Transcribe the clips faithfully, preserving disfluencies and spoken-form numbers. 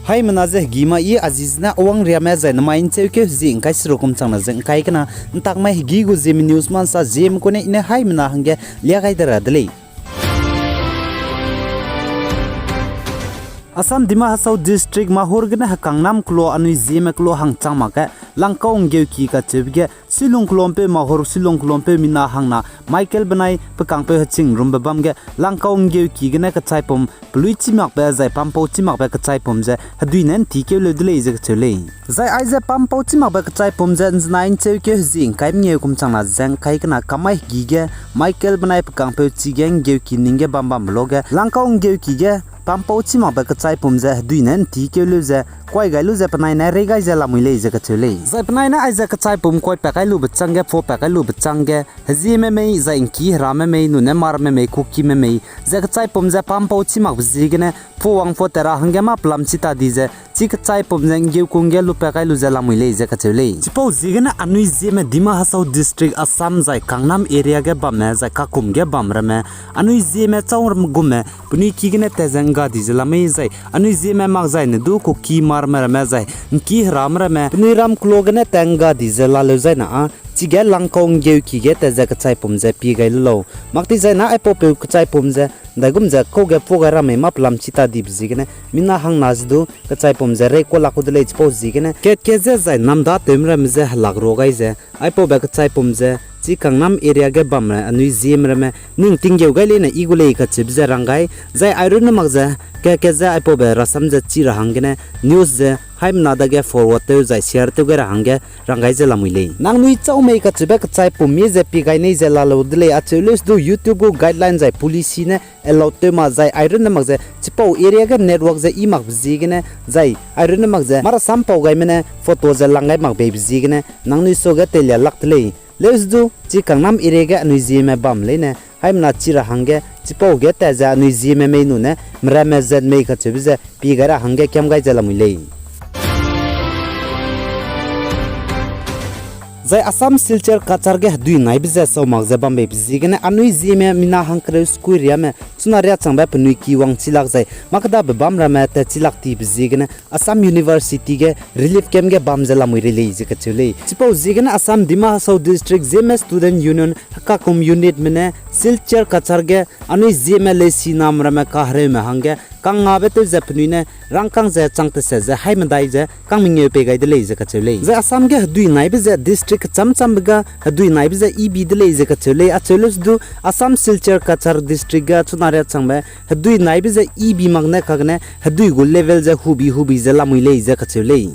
Haimena ze hegî ma i a zi zene awang riame zai namai ’ncheukeu hezie ’ngkai seruk kum changna ze ’ngkai kena ’ntak mai hegî gu Zeme news ma ’nsa Zeme kune i ne haimena hangge lia gai de ra de lei. Assam Dima Hasao District Mahur gene Hekangnam kelo anui Zeme kelo hangchang mak ge Langkau ’nggeuki kacheube ge Silung kelompeu Mahur Silung kelompeu mina hangna Michael benai pe kangpeu heching rumbe bam ge Langkau ’nggeuki gene kechaipum pelui chî makbe zai pampau chî makbe kechaipum ze hedui ne ’nti keu leu de lei ze kacheu lei. Zai aize pampau chî makbe kechaipum ze ’nzenai ’ncheukeu hezie ’ngkai mengeu kum changna ze ’ngkai kena kamai hegî ge Michael benai pe kangpeu chige ’nggeuki ning ge bam bambe lo ge Langkau ’nggeuki ge pampau chî makbe kechaipum ze hedui ne ’nti keu leu ze kuai gai lu ze penai ne rei gai ze lamui lei ze kacheu lei. Zai penai ne aize kechaipum kuaipat kai lube chângge, phopat kai lube chângge, Hezieme mei, zai ’ngki herame mei, nune Hmarme mei, Kukime mei, ze kechaipum ze pampau chî makbe ziegene phuwang phutat ra hangge mâ pelam chi ta di ze, chi kechaipum ze ’nggeukung ge lupat kai lu ze lamui lei ze kacheu lei. Chipau ziegene anui Zeme Dima Hasao District Assam zai Kangnam area ge bamme zai kakum ge bam ramme, anui Zeme chau ram gumme penui ki gene tat ze ’ngga di ze la mei zai, anui Zeme mak zai ne du Kuki Hmarme ramme zai ’ngki herame ramme penui ram kelo gene tat ’ngga di ze laleu zai na â, chige Langkau ’nggeuki ge tat ze kechaipum ze pie gai lu lau. Mak ti zai na aipaupeu kechaipum ze ’ndaigum ze kau ge pua gai ra mei mâ pelam chi ta dibe ziegene mina hangna ze du kechaipum ze reikua lak ku de lei chipau ziegene kat ke ze zai namda tewme ramme ze helak ra gai ze, aipaube kechaipum ze chi Kangnam area ge bam ra anui Zeme ramme ning tinggeu gai leine i gu lei kacheube ze rang gai, zai airunne mak ze kat ke ze aipaube rasam ze chi ra hanggene news ze haimena dage forward tew zai share tew gai ra hangge rang gai ze lamui lei. Nangnui chau mei kacheube kechaipum mie ze pie gai nei ze laleu de lei acheu leus du YouTube gu guideline zai policy ne allow tew ma zai airunne mak ze chipau area ge network ze i makbe ziegene, zai airunne mak ze mâ rasam pau gaime ne photo ze lang gai mak beibe ziegene nangnui suage teilia lak de lei. Leus du chi Kangnam area ge anui Zeme bam leine haimena chi ra hangge chipau ge tat ze anui Zeme mei nune meramme zat mei kacheube ze pie gai ra hangge kiam gai ze lamui lei. Zai Assam Silchar Cachar ge hedui naibe ze sau mak ze bam beibe ziegene anui Zeme mina hangkereu sekui riame chuna riâ changbe penui ki wang chi lak zai mâ kedabe bam ramme tat chi lak tibe ziegene Assam University ge relief camp ge bam ze lamui rei lei ze kacheu lei. Chipau ziegene Assam Dima Hasao District Zeme Student Union hekakum unitme ne Silchar Cachar ge anui Zeme lesiname ramme kahereume hangge kangngabe tew ze penui ne rangkâng ze chang tese ze haimedai ze kang mengeu pei gai de lei ze kacheu lei. Zai Assam ge hedui naibe ze district kecham chambe ga hedui naibe ze ibi de lei ze kacheu lei. Acheu leus du Assam Silchar Cachar district ga chuna riâ changbe hedui naibe ze ibi mak ne kagene hedui gu level ze hubi hubi ze lamui lei ze kacheu lei.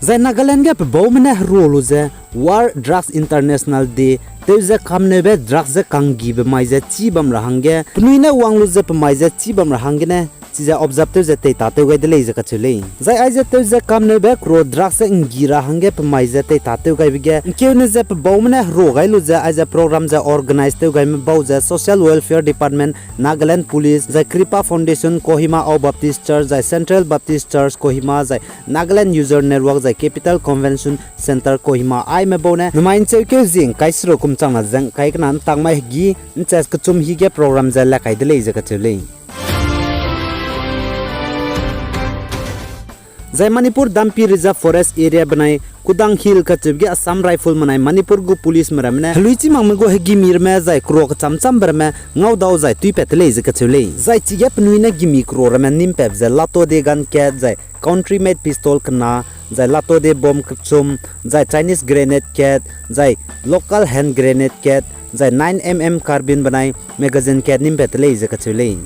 Zai Nagaland ge pebaume ne herua lu ze World Drugs International Day, tew ze kamneube drugs ze kanggibe mai ze chî bam ra hangge penui ne wang lu ze pe mai ze chî bam ra hanggene chize observe tew ze teitatew gai de lei ze kacheu lei. Zai aize tew ze kamneube kro drugs ze nggi ra hangge pe mai ze teitatew gaibe ge ’ngkeune ze pebaume ne herua gai lu ze aize program ze organize tew gaime bau ze Social Welfare Department, Nagaland Police, zai Kripa Foundation Kohima Ao Baptist Church, zai Central Baptist Church Kohima, zai Nagaland User Network, zai Capital Convention Centre Kohima aime bau ne namai ’ncheukeu hezie ’ngkai seruk kum changna ze ’ngkai kena ’ntak mai hegî ’nchas kechum hi ge program ze la kai de lei ze kacheu lei. Zai Manipur Dampi Reserve Forest Area benai Kudang Hill kacheube ge Assam Rifle menai Manipur gu police me ramme ne heluichi makme gu hegimi ramme zai kro kecham chambe ramme ngaudau zai tuipat te lei ze kacheu lei. Zai chige penui ne gimi kro ramme nîmpatbe ze Lato de gun kat, zai country made pistol kena, zai Lato de bomb kechum, zai Chinese grenade kat, zai local hand grenade kat, zai nine M M carbine benai magazine kat nîmpat te lei ze kacheu lei.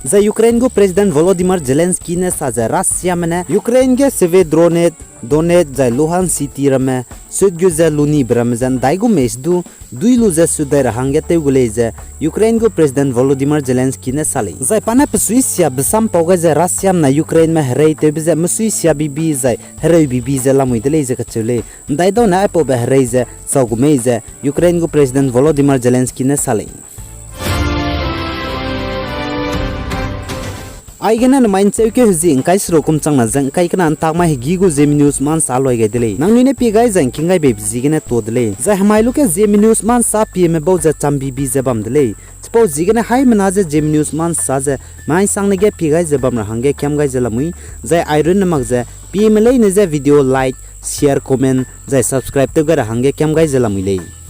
Zai Ukraine gu President Volodymyr Zelensky ne sa ze Russiame ne Ukraine ge Severodonetsk, Donetsk zai Luhansk city ramme sut gu ze lunibe ramme ze ’ndaigum mei se du dui lu ze sut dai ra hangge tew gu lei ze Ukraine gu President Volodymyr Zelensky ne sa lei. Zai pa ne pesui sia besam pau gai ze Russiame ne Ukraineme hereitewbe ze mesui sia bibi zai hereu bibi ze lamui de lei ze kacheu lei. ’Ndaidau ne aipaube herei ze sau gu mei ze Ukraine gu President Volodymyr Zelensky ne sa lei. Aigene nemai ’ncheukeu hezi ’ngkai seruk kum changna ze ’ngkai kena ’ntak mai hegî gu Zeme News ma ’nsa loi gai de lei. Nangnui ne pie gai zai ’ngking gai beibe ziegene tuâ de lei. Zai hemai lu ge Zeme News ma ’nsa pieme bau ze chambibi ze bam de lei. Chipau ziegene haimena ze Zeme News ma ’nsa ze mai ’nsangne ge pie gai ze bam ra hangge kiam gai ze lamui, zai airunne mak ze pieme leine je video like, share, comment, zai subscribe tew gai ra hangge kiam gai ze lamui lei.